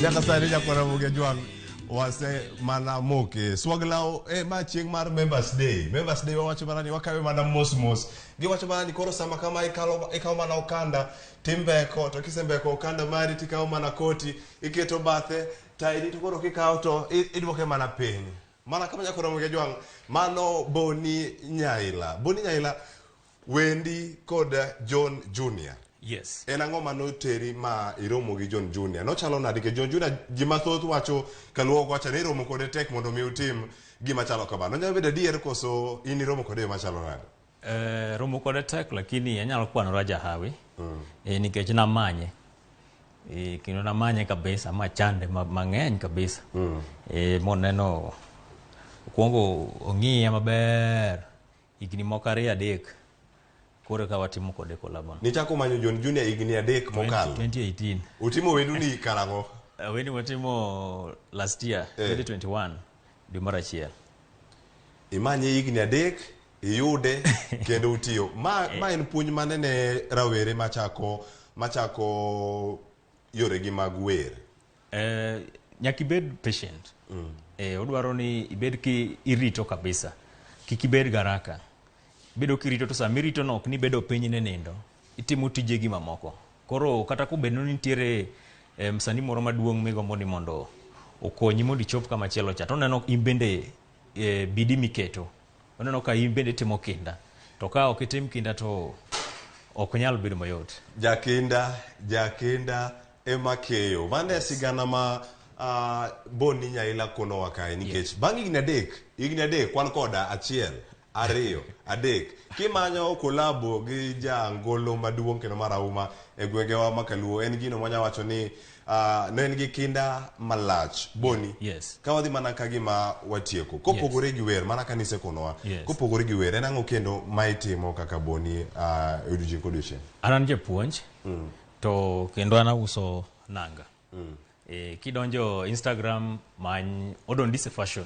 Nyaka sani nyakwara Ramogi Ajwang' wase mana moke. Swaglaw eh, ma chieng' mar Members Day. Members Day wawacho mana ni wakawe mana mos mos. Giwacho mana ni koro sama kama ikalo ikawo mana okanda timbeko to kisembeko okanda mari tikawo mana koti iketo bathe taini to koro kikawo to idwoke mana piny. Mana kama nyakwara Ramogi Ajwang' mano Boni Nyaila. Boni Nyaila Wendi kod John Junior. Yes. En ang'o ma noteri ma iromo gi John Junior? Nochalo nade? Nikech John Junior ji mathoth wacho kaluo kocha ni romo kode tek mondo mi utim gima chalo kamano. Onyalo bedo adier koso in iromo kode e yo machalo nade? Eh, romo kode tek lakini anyalo kwanora jahawi nikech namanye kendo namanye kabisa machande mang'eny kabisa moneno okwongo ong'iya maber higni moko ariyo adek koro ka watimo kode collabo no. Nichako manyo John Junior higni 3 mokalo. 2018. Utimo wendu ni karang'o? Wendi watimo last year 2021 dwe mar achiel. Imanye higni 3 iyude kendo utiyo. Ma en puonj mane ne rawere machako yoregi mag wer? Nyaka ibed patient. Odwaro ni ibed ki irito kabisa. Kik ibed garaka. Bedo kirito to sama irito no ok ni bedo piny ne nindo. Itimo tijegi mamoko. Koro kata kobedo ni nitiere msanii moro maduong' migombo ni mondo okonyi mondo ichop kama chielo cha. To oneno in bende bidii miketo. Oneno ka in bende itimo kinda. To ka ok itim kinda to ok nyal bedo mayot. Jakinda, jakinda ema keyo. Mano e sigana ma Boni Nyaila konowa kae nikech bang' higni 3, higni 3 kwan koda 1, 2, 3. Kimanyo kolabo gi jangolo maduong' kendo marahuma e gwengewa ma Kaluo en gino mwanya wacho ni ne en gi kinda malach. Boni, Yes. ka wadhi mana ka gima watieko. Kopogore gi wer, mana kanise konowa. Yes. Kopogore gi wer, en ang'o kendo ma itimo kaka Boni e odiochieng' kodiochieng'? An an japuonj to kendo an auso nanga. Kidonjo Instagram many Odondise Fashion.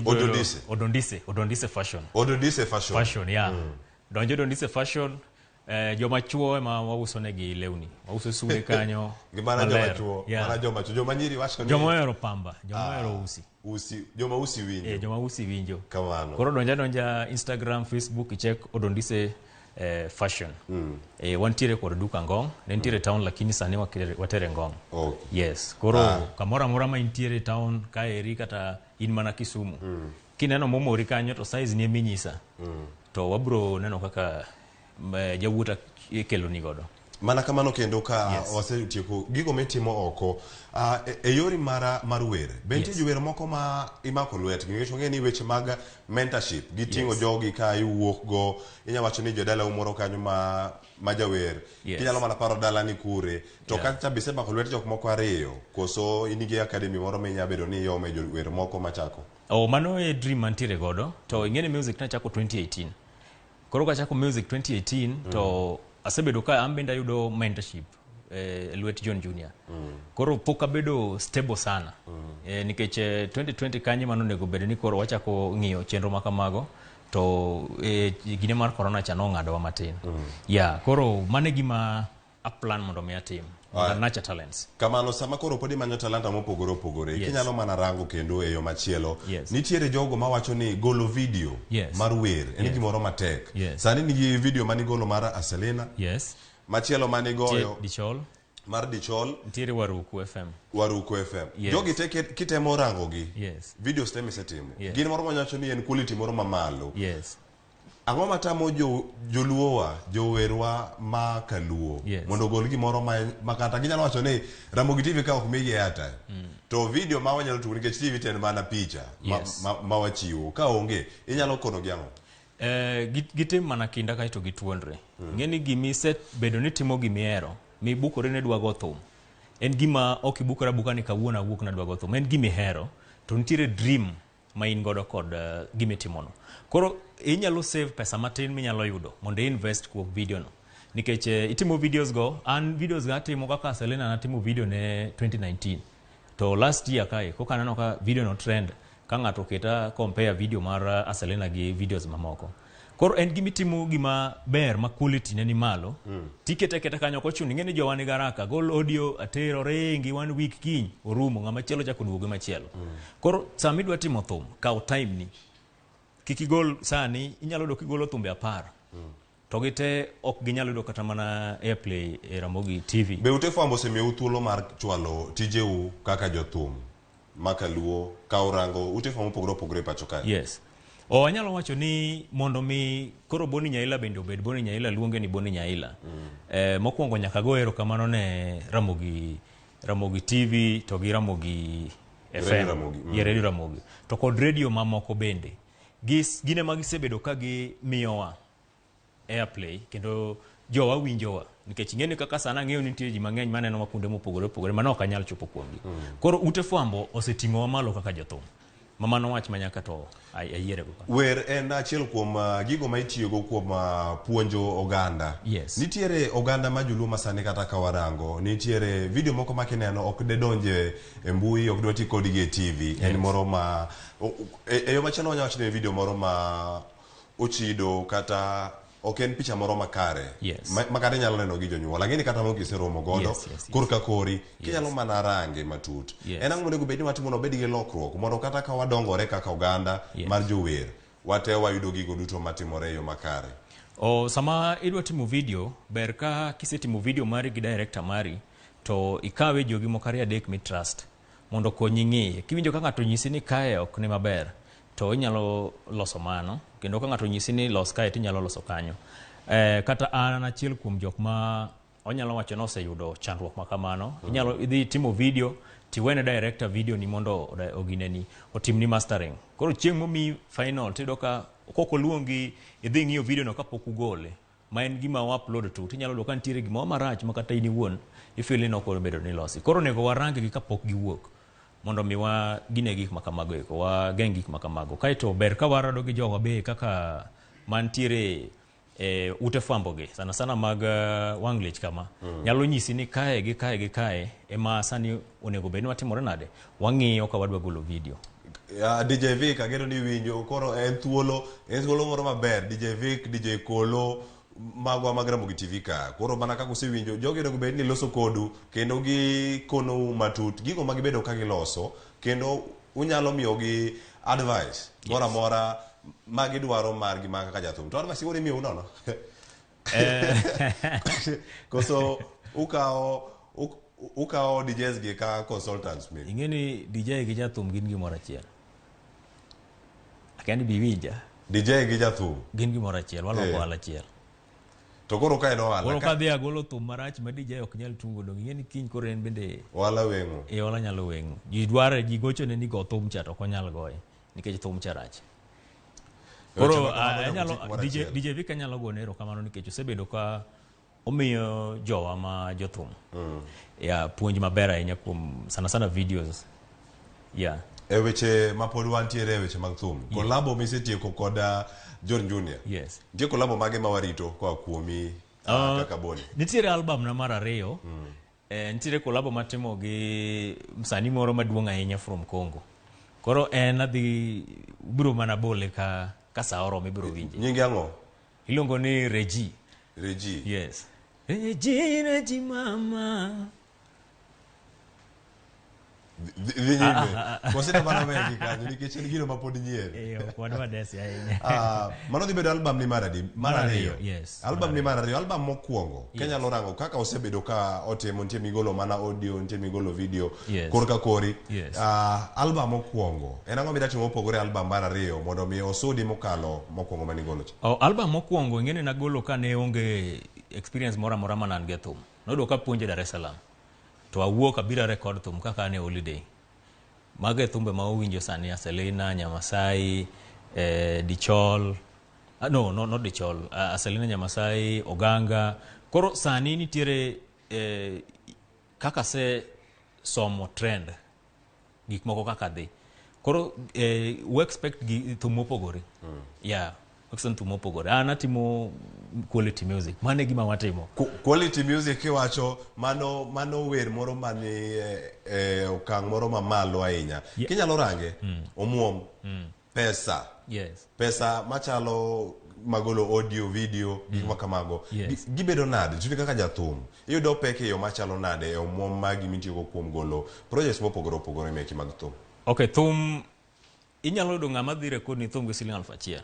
Odondise? Odondise, Odondise Fashion. Odondise Fashion. Fashion, yeah. Donjo Odondise Fashion, joma chuo ema wauso negi lewni. Wauso sude kanyo. Gi mana joma maler. chuo, Yeah. mana joma chuo, joma nyiri wacho ni Joma ohero pamba, joma ohero usi. Usi, joma usi winjo. Joma usi winjo. Kamano. Koro donja donja Instagram, Facebook, icheck Odondise Fashion. Wantiere kod duka Ngong, ne nitiere town lakini sani watere Ngong. Okay. Yes. Koro kamoro amora ma intiere town kaeri kata in mana Kisumu. Kineno momori kanyo to size ni eminyisa. To wabro neno kaka jawuota ikelo ni godo. Mana kamano kendo ka wasetieko gigo mitimo oko e yori mar wer. Be nitie jower moko ma imako lwetgi nikech wang'eyo ni weche mag mentorship giting'o jogi ka iwuok go inya wacho ni jodalau moro kanyo ma jawer kinyalo mana paro dala ni kure to kacha be isemako lwet jok moko 2 koso in gi academy moro minya bedo ni iome jower moko machako? Oh, mano e dream mantiere godo to ing'e ni music nachako 2018. Koro kachako music 2018 to asebedo ka an bende ayudo mentorship lwet John Junior. Koro pok abedo stable sana. Nikech 2020 kanyo mano onego bed ni koro wachako ng'iyo chenro ma kamago to gine mar corona cha nong'adowa matin. Yeah, koro mano e gima a plan mondo mi atim. Mondo nurture talents. Kamano sama koro pod imanyo talanta mopogore opogore, kinyalo mana rango kendo e yo machielo. Nitiere jogo mawacho ni golo video mar wer en gimoro matek. Sani nigi video manigolo mar Aselina. Machielo manigoyo Dichol. Mar Dichol. Nitiere Waruku FM. Waruku FM. Jogi te kitemo rango gi. Videos te misetimo. Gin moro manyawacho ni en quality moro mamalo. Ang'o matamo joluowa, jowerwa ma kaluo mondo ogol gimoro ma kata ginyalo wacho ni Ramogi TV ka ok migi airtime. To video ma wanyalo tugo nikech TV to en mana picha ma wachiwo. Ka onge, inyalo kono gi ang'o? Gitim mana kinda kaeto gituonre. Ing'e ni gimisebedo ni timo gimihero, mibukori ni idwa go thum. En gima ok ibukori abuka ni kawuono awuok nadwa go thum. En gimihero, to nitiere dream ma in godo kod gimitimono. Koro inyalo save pesa matin minyalo yudo mondo i-invest kuom video no. Nikech itimo videos go, an videos ga atimo kaka Selena natimo video ne 2019. To last year kae, koka aneno ka video no trend, ka ng'ato oketa compare video mar Aselena gi videos mamoko. Koro en gima itimo gima ber ma quality ne ni malo. Tikete aketa kanyo ok ochuno ing'e ni jowa nigi haraka gol audio ater oringi one week kiny orumo ng'ama chielo chako duoge machielo. Koro sama idwa timo thum kaw time ni. Kik igol sani inyalo yudo kigolo thumbe 10. To gite ok ginyal yudo kata mana airplay e Ramogi TV. Be ute fwambo osemiyou thuolo mar chwalo tijeu kaka jothum ma kaluo ka urango ute fwambo mopogore opogore e pacho kae? Yes. O anyalo wacho ni mondo mi koro Boni Nyaila bende obed Boni Nyaila luonge ni Boni Nyaila. Mokwongo nyaka go erokamano ne Ramogi TV to gi Ramogi FM. Radio Ramogi, Gi Radio Ramogi. To kod radio mamoko bende. Gin ema gisebedo ka gimiyowa airplay kendo jowa winjowa nikech ing'e ni kaka sani ang'eyo ni nitie ji mang'eny maneno ma kuonde mopogore opogore mano ok anyal chopo kuomgi. Koro ute fwambo oseting'owa malo kaka jothum. Ma mano wach ma nyaka to ayierego. Wer en achiel kuom gigo ma itiyogo kuom puonjo oganda. Yes. Nitiere oganda ma joluo ma sani kata ka warango, nitiere video moko ma kineno ok de donje e mbui, ok dwa ti kodgi e TV. En moro ma e yo machielo wanyalo wacho ni en video moro ma ochido kata ok en picha moro makare. Yes. Ma kata inyalo neno gi jonyuol. Ang'e ni kata moko iseromo godo. Yes. Korka kori, kinyalo mana range matut. Yes. En ang'o monego bed ni watimo mondo wabed gi lokruok mondo kata ka wadongore kaka oganda mar jower, wate wayudo gigo duto matimore e yo makare. O, sama idwa timo video, ber ka kisetimo video mari gi director mari, to ikawe jogi moko ariyo adek mi trust mondo okonyi ng'iye. Kiwinjo ka ng'ato onyisi ni kae ok ni maber, to inyalo loso mano, kendo ka ng'ato onyisi ni los kae to inyalo loso kanyo. Kata an achiel kuom jok ma onyalo wacho ni oseyudo chandruok ma kamano. Inyalo idhi timo video tiwene director video ni mondo ogineni otimni mastering. Koro chieng' momiyi final tiyudo ka kok oluongi idhi ng'iyo video no kapok ugole. Ma en gima wa upload to tinyalo yudo ka nitiere gimoro marach ma kata in iwuon ifeel ni nok obedo ni losi. Koro onego warang gi kapok giwuok mondo mi wa gine gik ma kamago eko, wageng' gik ma kamago. Kaeto ber ka warado gi jowa be kaka mantiere e ute fwambo gi, sana sana mag wang' liech kama. Nyalo nyisi ni kae gi kae gi kae ema sani onego bed ni watimore nade, wang'iyo ka wadwa golo video. DJ Vic ageno ni iwinjo, koro en thuolo moro maber. DJ Vic, DJ Kolo, magwa mag Ramogi TV ka. Koro mana kaka usewinjo, jogi onego bed ni loso kodu kendo gikonou matut gigo ma gibedo ka giloso, kendo unyalo miyogi advice moro amora ma gidwaro margi ma kaka jathum. To advice koro imiyou nono? Koso ukawo DJs gi ka consultants mi? Ing'e ni DJ gi jathum gin gimoro achiel. Akia ni be iwinja? DJ gi jathum gin gimoro achiel, waloko ohala achiel. To koro ka en ohala, Koro kadhi agolo thum marach ma DJ ok nyal tungo dong ing'e ni kiny koro en bende ohala weng'o. E ohala nyalo weng'o. Ji dware, ji gochone ni go thum cha to ok onyal goye nikech thum cha rach. Koro, anyalo, DJ Vic anyalo gone erokamano nikech osebedo ka omiyo jowa ma jothum. Ya puonj maber ahinya kuom sana sana videos. Yeah. E weche ma pod wantiere e weche mag thum. Kolabo misetieko kod John Junior. Yes. Nitie kolabo mage ma warito koa kuomi kaka Boni? Nitiere album na mar 2. Nitiere kolabo matimo gi msanii moro maduong' ahinya from Congo. Koro en adhi biro mana bole ka sa oromo ibiro winje. Nyinge ang'o? Iluongo ni Regi. Regi. Yes. Regi, Regi mama. Dhi nyime. Kosina mana wegi kanyo nikech en gino ma pod nyien. Ok wadwa desi ahinya. Mano dhi bedo album ni mar adi? Mar Mar ariyo. ariyo, yes. Album ni mar ariyo, album mokwongo. Yes. Kenyalo rango kaka osebedo ka otimo, nitie migolo mana audio, nitie migolo video. Yes. Korka kori. Yes. Album mokwongo. En ang'o midwa timo mopogore album mar ariyo mondo mi osudi mokalo mokwongo mane igolo cha? Oh, album mokwongo ing'eni nagolo ka ne onge experience moro amora mane an go e thum. Noyudo ka apuonjo Dar es Salaam. To awuok abiro record thum kaka an e holiday. Mago e thumbe ma uwinjo sani, Aselina, Nyamasai, Dichol. No, no, not Dichol. Aselina, Nyamasai, Oganga. Koro sani nitiere kaka se somo trend gik moko kaka dhi. Koro we expect gi thum mopogore. Yeah, we expect thum mopogore. An atimo quality music. Mano e gima watimo. Quality music kiwacho mano wer moro mani okang' moro mamalo ahinya. Yeah. Kinyalo range, omuom, pesa. Yes. Pesa machalo magolo audio, video, gik ma kamago. Yes. Gibedo nade? Tiyudo kaka jathum, iyudo pek e yo machalo nade e omuom magi mitiyogo kuom golo projects mopogore opogore meki mag thum? Okay, thum inyalo yudo ng'ama dhi record ni thum gi siling 1000.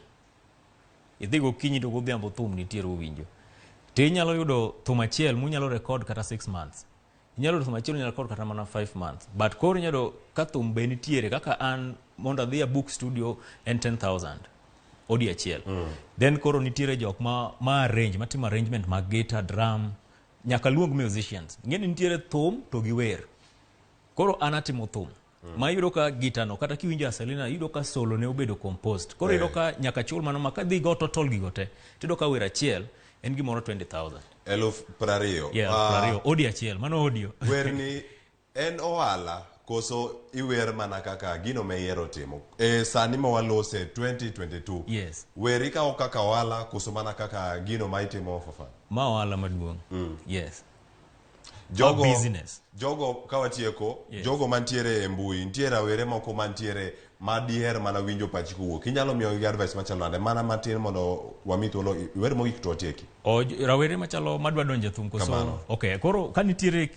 Idhi gokinyi to godhiambo thum nitiere uwinjo. To inyalo yudo thum achiel munyalo record kata 6 months. Inyalo yudo thum achiel munyalo record kata mana 5 months. But koro inyalo yudo ka thum be nitiere kaka an mondo adhi a book studio en 10,000 odi achiel. Then koro nitiere jok ma arrange, matimo arrangement mag guitar, drum, nyaka luong musicians. Ing'e ni nitiere thum to gi wer. Koro an atimo thum. Ma iyudo ka gita no kata kiwinjo Aselina iyudo ka solo ne obedo composed. Koro iyudo ka nyaka chul mano ma kadhi go total gigo te. Tiyudo ka wer achiel en gimoro 20,000. 20,000. Yeah, 20,000. Audio achiel, mano audio. Wer ni en ohala koso iwer mana kaka gino ma iyiero timo? E sani ma walose 2022. Yes. Wer ikawo kaka ohala koso mana kaka gino ma itimo for fun? Ma ohala maduong'. Yes. Jogo, business. Jogo kawatieko, Yes. Jogo mantiere e mbui, nitie rawere moko mantiere ma diher mana winjo pachi kowuok. Inyalo miyogi advice machalo nade? Mana matin mondo wami thuolo iwer mogik to watieki. Rawere machalo madwa donjo e thum koso? Kamano. Okay, koro ka nitiere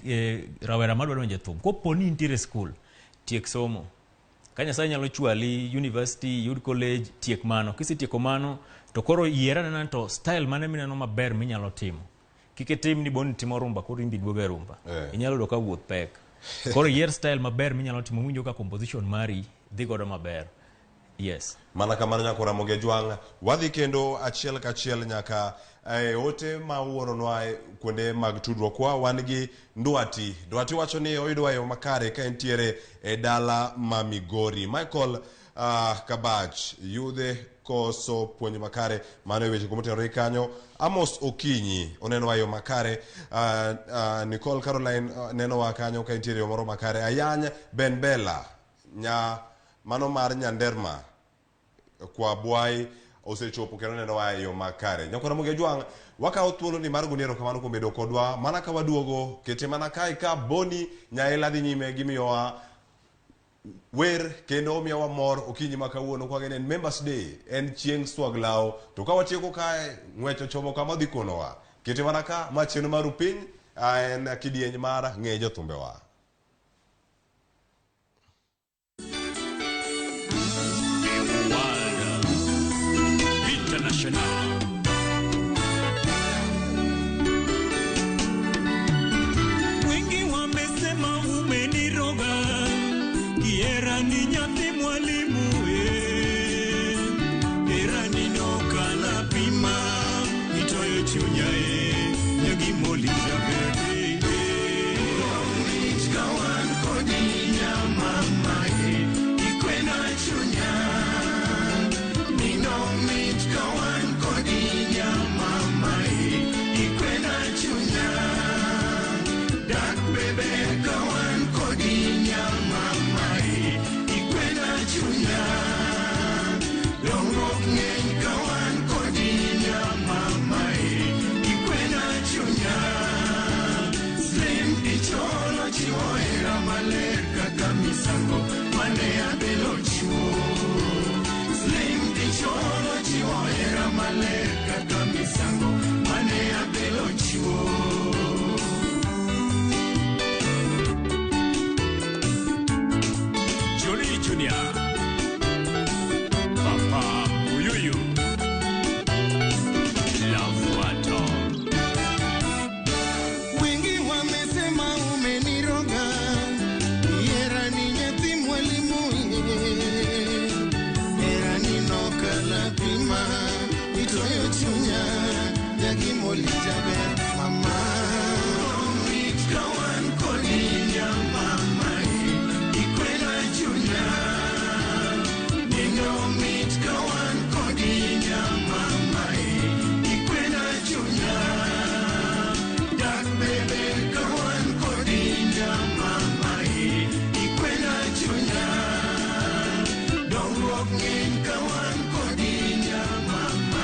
rawera madwa donjo e thum, kopo ni nitiere school, tiek somo. Ka Nyasaye nyalo chwali university, yud college, tiek mano. Kisetieko mano, to koro yier anena to style mane mineno maber minyalo timo. Kik itim ni boni timo rumba, koro imbi duogo e rumba. Inyalo yudo ka wuoth pek. Koro yier style maber minyalo timo, winjo ka composition mari dhi godo maber. Yes. Mana kamano nyaka Ramogi Ajwang', wadhi kendo achiel kachiel nyaka ote ma uoronwa kuonde mag tudruok kwa wan gi Ndwati. Ndwati wacho ni oyudowa e yo makare ka entiere e dala ma Migori. Michael Kabach yudhe koso puonj makare, mano e weche kumotenore kanyo. Amos Okinyi onenowa e yo makare. Nicole Caroline nenowa kanyo ka entiere e yo moro makare. Ayany Ben Bella nya mano mar Nyanderma kwa Bwai osechopo kendo nenowa e yo makare. Nyakwa Ramogi Ajwang', wakawo thuolo ni mar goni erokamano kuom bedo kodwa. Mana ka waduogo, kete mana kae ka Boni Nyaela dhi nyime gimiyowa wer kendo omiyowa mor okinyi ma kawuono kwa en Members Day, en chieng' swag law. To ka watieko kae, ng'wech ochomo kama odhi konowa. Kete mana ka, ma chenro mar piny, en kidieny mar ng'e jothumbewa. Wengi wamesema umeniroga, kiera ni nyathi mwalimu era ninoka la pima itoyo chunya nyagimoli jaber kawan kodi nyamama ikwena chunya nino mit kawan kodi nyamama ikwena chunya dak bebe kawan kodi nyamama ikwena chunya dongruok ng'eny kawan kodi nyamama ikwena chunya slim icholo chiwo hera maler kaka misango mane Abel ochiwo slim icholo chiwo hera maler kaka misango mane Abel ochiwo. Johnny Junior, Papa Uyuyu, Lafuato. Wengi wamesema umeniroga, era ni nyathi mwalimu, era ninoka la pima, itoyo chunya, nyagimoli jaber mama. Mit kawan kodi nyamama ikwena chunya nino mit kawan kodi nyamama ikwena chunya dak bebe kawan kodi nyamama ikwena chunya dongruok ng'eny kawan kodi nyamama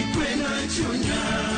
ikwena chunya.